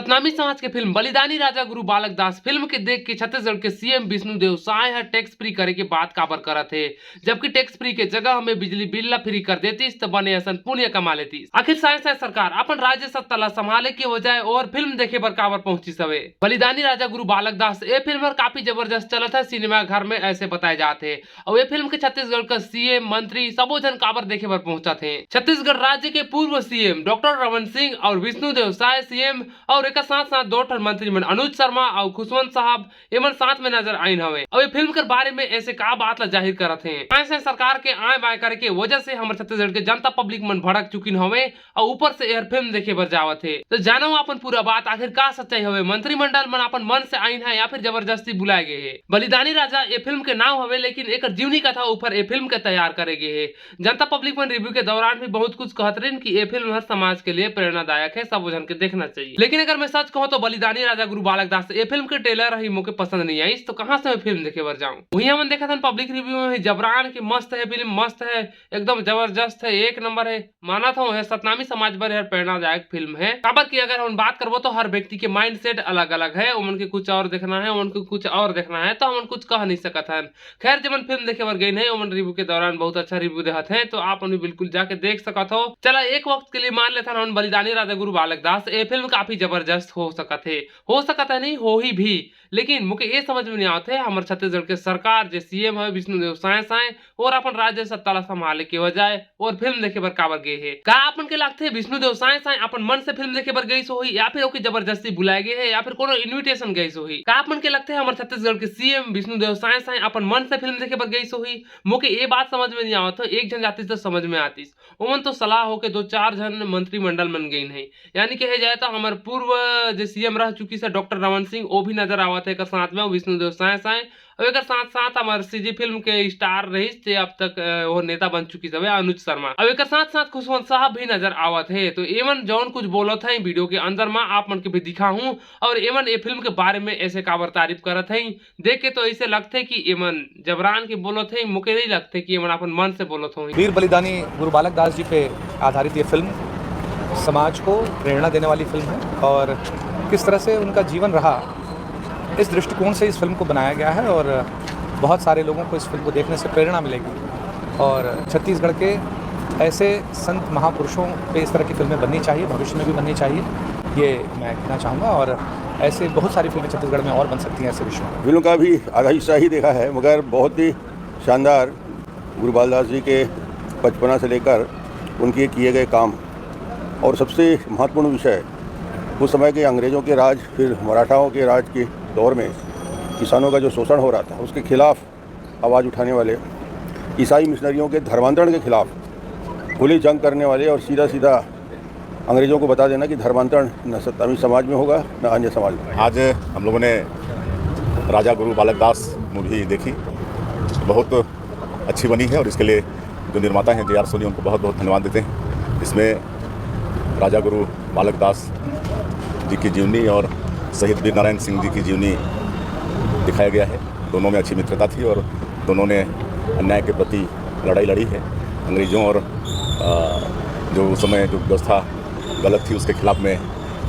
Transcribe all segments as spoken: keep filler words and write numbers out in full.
सतनामी समाज के फिल्म बलिदानी राजा गुरु बालक दास फिल्म के देख के छत्तीसगढ़ के सीएम विष्णुदेव साय ह टैक्स फ्री करे के बात काबर करत हे, जबकि टैक्स फ्री के जगह में बिजली बिल ला फ्री कर देतिस त बने असन पुण्य कमा लेतिस। आखिर साय साय सरकार अपन राज्य सत्ता ला संभाले के बजाय और फिल्म देखे बर काबर पहुंचिस हवे? बलिदानी राजा गुरु बालक दास ए फिल्म हर काफी जबरदस्त चलत है, सिनेमा घर में ऐसे बताए जात हे। और ये फिल्म के छत्तीसगढ़ का सीएम, मंत्री सबो झन काबर देखे बर पहुंचत हे? छत्तीसगढ़ राज्य के पूर्व सीएम डॉक्टर रमन सिंह और विष्णुदेव साय सीएम और एकर साथ साथ दो ठन मंत्री मन अनुज शर्मा और खुशवंत साहब, एमन साथ में नजर आइन हवे। अब ये फिल्म के बारे में ऐसे का बात ला जाहिर करत हे? ऐसे सरकार के आय बाय करे के वजह से हमर छत्तीसगढ़ के जनता पब्लिक मन भड़क चुकिन हवे और ऊपर से एहर फिल्म देखे बर जावत हे। तो जानो अपन पूरा बात, आखिर का सच्चाई हवे? मंत्रिमंडल मन अपन मन से आइन है या फिर जबरदस्ती बुलाए गए हे? बलिदानी राजा ये फिल्म के नाम हवे, लेकिन एकर जीवनी कथा ऊपर ये फिल्म के तैयार करे गए हे। जनता पब्लिक मन रिव्यू के दौरान भी बहुत कुछ कहत रहिन कि ये फिल्म हर समाज के लिए प्रेरणादायक है, सबो झन के देखना चाहिए। लेकिन अगर मैं सच कहूँ तो बलिदानी राजा गुरु बालक दास ये फिल्म के ट्रेलर ही मोके पसंद नहीं आइस, तो कहाँ से मैं फिल्म देखे बर जाऊँ? वहीं हमन देखत हन पब्लिक रिव्यू में भी जबरान की मस्त है फिल्म, मस्त है, एकदम जबरदस्त है, एक नंबर है। मानत हूँ, यह सतनामी समाज बर हर प्रेरणादायक फिल्म है। काबर कि अगर हम बात करबो तो हर व्यक्ति के माइंडसेट अलग-अलग है, ओमन के कुछ और देखना है, ओमन के कुछ और देखना है, तो हमन कुछ कह नहीं सकत हन। खैर, जेमन फिल्म देखे बर गइन है, ओमन रिव्यू के दौरान बहुत अच्छा रिव्यू देहत हैं, तो आप मन भी बिल्कुल जाके देख सकत हो। चला, एक वक्त के लिए मान लेथन हमन बलिदानी राजा गुरु बालक दास, ये फिल्म काफी जबरदस्त हो सकत है, हो सकत है नहीं, हो ही भी। लेकिन मुके ये समझ में नहीं आवत है, हमर छत्तीसगढ़ के सरकार, जे सीएम है विष्णुदेव साय साय, और अपन राज्य सत्ता ला संभाले के बजाय और फिल्म देखे बर काबर गए हे? का आप मन के लगथे विष्णुदेव साय साय अपन मन से फिल्म देखे बर गइस होही, या फिर ओके जबरदस्ती बुलाए गए हे, या फिर कोनो इनविटेशन गइस होही? का आप मन के लगथे हमर छत्तीसगढ़ के सीएम विष्णुदेव साय साय अपन मन से फिल्म देखे बर गइस होही? मोके ये बात समझ में नहीं आवत हो, एक झन जातिस तो समझ में आतिस। ओमन तो सलाह होके दो चार झन मंत्रिमंडल मन गइन हे, यानी कहे जाए तो हमर पूर्व जे सीएम रह चुकिस हे डॉक्टर रमन सिंह, वो भी नजर आवत है एकर साथ में, विष्णुदेव साय साय। और एकर साथ साथ हमर सीजी फिल्म के स्टार रहिस, जे अब तक, अ, वो नेता बन चुकिस हवे, अनुज शर्मा। और एकर साथ साथ खुशवंत साहब भी नजर आवत है। तो एमन जौन कुछ बोलत है वीडियो के अंदर में, आप मन के भी दिखाहूँ, और एमन ये फिल्म के बारे में ऐसे काबर तारीफ करत है, देख के तो ऐसे लगथे कि एमन जबरान के बोलत हे, मोके नहीं लगथे कि एमन अपन मन से बोलत होही। वीर बलिदानी गुरु बालक दास जी पे आधारित ये फिल्म समाज को प्रेरणा देने वाली फिल्म है और किस तरह से उनका जीवन रहा, इस दृष्टिकोण से इस फिल्म को बनाया गया है और बहुत सारे लोगों को इस फिल्म को देखने से प्रेरणा मिलेगी और छत्तीसगढ़ के ऐसे संत महापुरुषों पे इस तरह की फिल्में बननी चाहिए, भविष्य में भी बननी चाहिए, ये मैं कहना चाहूँगा। और ऐसे बहुत सारी फिल्में छत्तीसगढ़ में और बन सकती हैं ऐसे विषयों में। फिल्म का भी आधा हिस्सा ही देखा है, मगर बहुत ही शानदार गुरु बालदास जी के बचपना से लेकर उनके किए गए काम, और सबसे महत्वपूर्ण विषय, उस समय के अंग्रेज़ों के राज, फिर मराठाओं के राज के दौर में किसानों का जो शोषण हो रहा था, उसके खिलाफ आवाज़ उठाने वाले ईसाई मिशनरियों के धर्मांतरण के खिलाफ खुली जंग करने वाले और सीधा सीधा अंग्रेज़ों को बता देना कि धर्मांतरण न सत्तामी समाज में होगा, न अन्य समाज में। आज हम लोगों ने राजा गुरु बालक दास मूवी देखी, बहुत अच्छी बनी है और इसके लिए जो निर्माता हैं जे आर सोनी, उनको बहुत बहुत धन्यवाद देते हैं। इसमें राजा गुरु बालक दास जी की जीवनी और शहीद वीर नारायण सिंह जी की जीवनी दिखाया गया है। दोनों में अच्छी मित्रता थी और दोनों ने अन्याय के प्रति लड़ाई लड़ी है। अंग्रेज़ों और, अ, जो उस समय जो व्यवस्था गलत थी, उसके खिलाफ में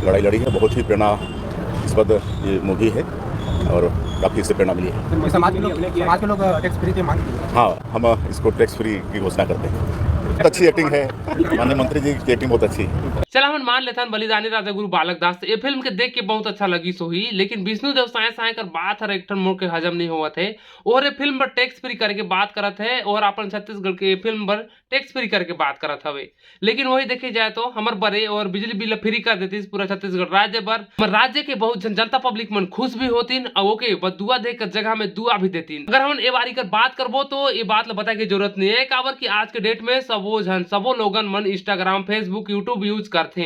लड़ाई लड़ी है। बहुत ही प्रेरणास्पद ये मूवी है और काफ़ी इससे प्रेरणा मिली है। समाज के लोग, समाज के लोग टैक्स फ्री की मांग की। हाँ, हम इसको टैक्स फ्री की घोषणा करते हैं। बहुत अच्छी एक्टिंग है, माननीय मंत्री जी की एक्टिंग बहुत अच्छी है। चला, हमन मान लेथन बलिदानी राजा गुरु बालक दास ये फिल्म के देख के बहुत अच्छा लगिस होही, लेकिन विष्णुदेव साय साय कर बात हर एक ठन मोर के हजम नहीं होवत है। और ये फिल्म पर टैक्स फ्री करके बात करत है और अपन छत्तीसगढ़ के फिल्म पर टैक्स फ्री करके बात करत हवे। लेकिन वही देखे जाए तो हमर बरे और बिजली बिल फ्री कर देतिस पूरा छत्तीसगढ़ राज्य बर। हमर राज्य के बहुत झन जनता पब्लिक मन खुश भी होतिन और ओके बददुआ दे कर जगह में दुआ भी देतिन। अगर हमन ए बारी कर बात करबो तो ये बात ला बताए के जरूरत नहीं है, काबर कि आज के डेट में सबो झन, सबो लोगन मन Instagram, Facebook, YouTube यूज करथे।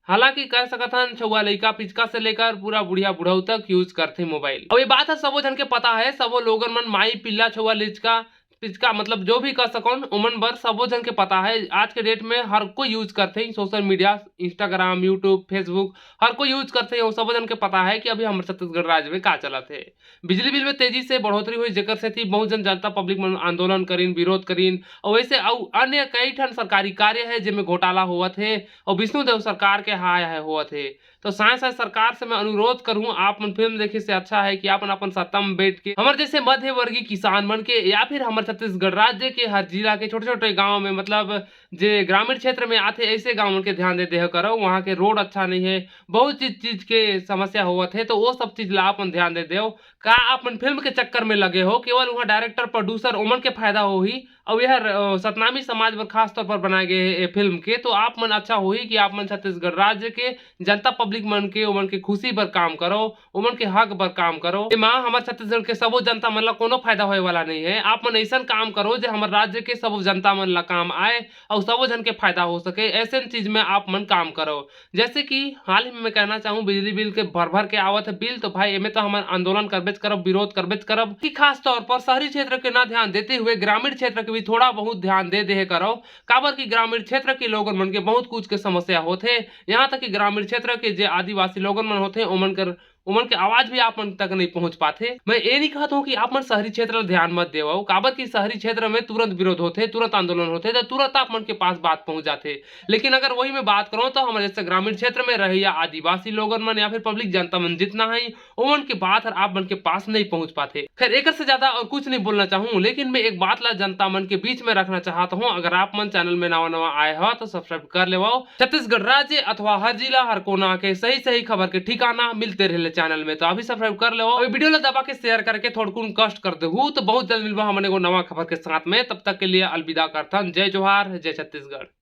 हालांकि कह सकत हन छउआ लइका पिचका से लेकर पूरा बुढ़िया बुढ़ऊ तक यूज करथे मोबाइल। अब ये बात है सबो झन के पता है, सबो लोगन मन माई पिल्ला छउआ लिचका पिचका, मतलब जो भी कह सकन, ओमन बर सबो झन के पता है। आज के डेट में हर कोई यूज करथे social media, Instagram, YouTube, Facebook, हर कोई यूज करथे। वो सबो झन के पता है कि अभी हमर छत्तीसगढ़ राज्य में का चलत हे। बिजली बिल में तेजी से बढ़ोतरी हुई, जेकर सेती बहुत झन जनता पब्लिक मन आंदोलन करिन, विरोध करिन। और वैसे अउ अन्य कई ठन सरकारी कार्य है जेमे घोटाला होवत हे और विष्णुदेव सरकार के हाय हाय होवत हे। तो साय साय सरकार से मैं अनुरोध करूँ, आप मन फिल्म देखे से अच्छा है कि आप मन अपन सत्ता में बैठ के हमर जैसे मध्य वर्गीय किसान मन के या फिर हमर छत्तीसगढ़ राज्य के हर जिला के छोटे छोटे गांव में, मतलब जे ग्रामीण क्षेत्र में आथे, ऐसे गांव मन के ध्यान दे देह करो। वहाँ के रोड अच्छा नहीं है, बहुत चीज चीज के समस्या होवत है, तो वो सब चीज ला आप मन ध्यान दे देव। का आप मन फिल्म के चक्कर में लगे हो, केवल वहाँ डायरेक्टर प्रोड्यूसर ओमन के फायदा होही? और यह र-, सतनामी समाज पर खास तौर पर बनाए गए ये फिल्म के, तो आप मन अच्छा होही कि आप मन छत्तीसगढ़ राज्य के जनता पब्लिक मन के, ओमन के खुशी बर काम करो, ओमन के हक बर काम करो। एमा हमर छत्तीसगढ़ के सबो जनता मन ला कोनो फायदा होए वाला नहीं है। आप मन ऐसन काम करो जे हमर राज्य के सबो जनता मन ला काम आए और सबो झन के फायदा हो सके, ऐसन चीज में आप मन काम करो। जैसे कि हाल ही में मैं कहना चाहूँ, बिजली बिल के भर भर के आवत है बिल, तो भाई एमे तो हमन आंदोलन करबेच करब, विरोध करबेच करब कि खास तौर पर शहरी क्षेत्र के ना ध्यान देते हुए ग्रामीण क्षेत्र के भी थोड़ा बहुत ध्यान दे देहे करो। काबर कि ग्रामीण क्षेत्र के लोगन मन के बहुत कुछ के समस्या होथे, यहाँ तक कि ग्रामीण क्षेत्र के जे आदिवासी लोगन मन होथे ओमन कर ओमन के आवाज भी आप मन तक नहीं पहुंच पाथे। मैं ये नहीं कहत हूँ कि आप मन शहरी क्षेत्र ला ध्यान मत देवव, काबर कि शहरी क्षेत्र में तुरंत विरोध होथे, तुरंत आंदोलन होथे, तो तुरंत आप मन के पास बात पहुंच जाथे। लेकिन अगर वही मैं बात करूँ तो हमारे जैसे ग्रामीण क्षेत्र में रहैया आदिवासी लोगन मन या फिर पब्लिक जनता मन जितना है, ओमन के बात हर आप मन के पास नहीं पहुंच पाथे। खैर, एकर से ज्यादा और कुछ नहीं बोलना चाहूँ, लेकिन मैं एक बात ला जनता मन के बीच में रखना चाहत हूँ। अगर आप मन चैनल में नवा नवा आए हो तो सब्सक्राइब कर लेवव। छत्तीसगढ़ राज्य अथवा हर जिला, हर कोना के सही सही खबर के ठिकाना मिलते रहले चैनल में, तो अभी सब्सक्राइब कर लेवव। अभी वीडियो ला दबा के शेयर करके थोड़कुन कष्ट कर देहू, तो बहुत जल्द मिलबा हमन एगो नवा खबर के साथ में। तब तक के लिए अलविदा करथन। जय जोहार, जय छत्तीसगढ़।